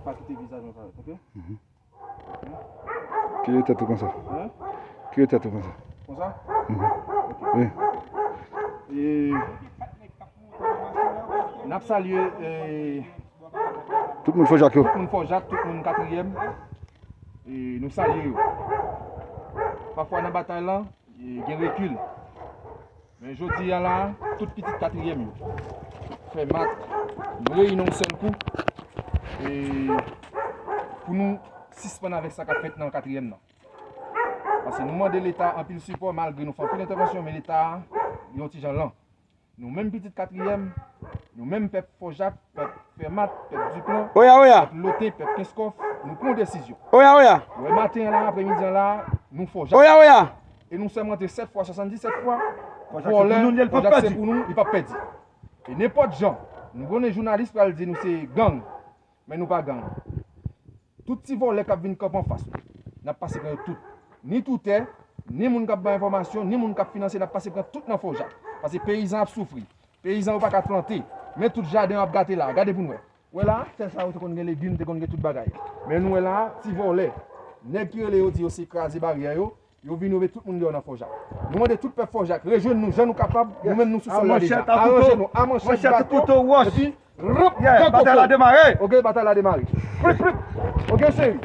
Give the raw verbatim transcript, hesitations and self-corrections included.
Pa kite vizaj mwen parèt, oke? Kire tèt ou konsa. Hein? Kire tèt ou konsa. Konsa? Mhm. Wi. E n ap salye e, Tout moun Fò Jak yo. Tout moun Fò Jak, tout moun katriyèm. E nou salye yo. Pafwa nan batay lan, e, gen rekil. Men jodi a la, tout pitit katriyèm yo fè mat, nou reyini yon sèl kou. E pou nou sispann avèk sa k ap fèt nan katriyèm nan. Paske nou mande Leta anpil sipò, malgre nou fè anpil entèvansyon, men Leta a, li yon ti jan lan. Nou menm pitit katriyèm, nou menm pèp Fò Jak, pèp Fèmat, pèp Diplan, Oya, oya. Pèp Loten, pèp Kenskòf, nou pran yon desizyon. Oya, oya. Wè maten an la, apremidi an la, nou Fò Jak. Oya, oya. E nou sèmante sèt fwa, swasanndisèt fwa, Fò Jak se pou nou, li, li p ap pèdi. Li p ap pèdi. E nenpòt jan, nou konnen jounalis pral di nou se gang, men nou pa gang. Tout ti vòlè k ap vin kanpe anfas nou, n ap pase pran yo tout. Ni toutè, ni moun k ap bay enfòmasyon, ni moun k ap finanse, n ap pase pran tout nan Fò Jak. Paske peyizan ap soufri. Peyizan yo pa ka plante. Men tout jaden yo ap gate la. Gade pou n wè. Wè la, tè sa yo te konn gen legim, te konn gen tout bagay. Men nou wè la, ti vòlè. Nèg ki rele yo di yo se kraze baryè yo, yo vin yo met tout moun deyò nan Fò Jak. Nou mande tout pèp Fò Jak, rejwenn nou jan nou kapab, nou menm nou sou sòl la deja. Aranje nou, a manchèt, baton, epi Rop, yeah, batay la demare. Ok, batay la demare. Prip, prip. Ok, cheri.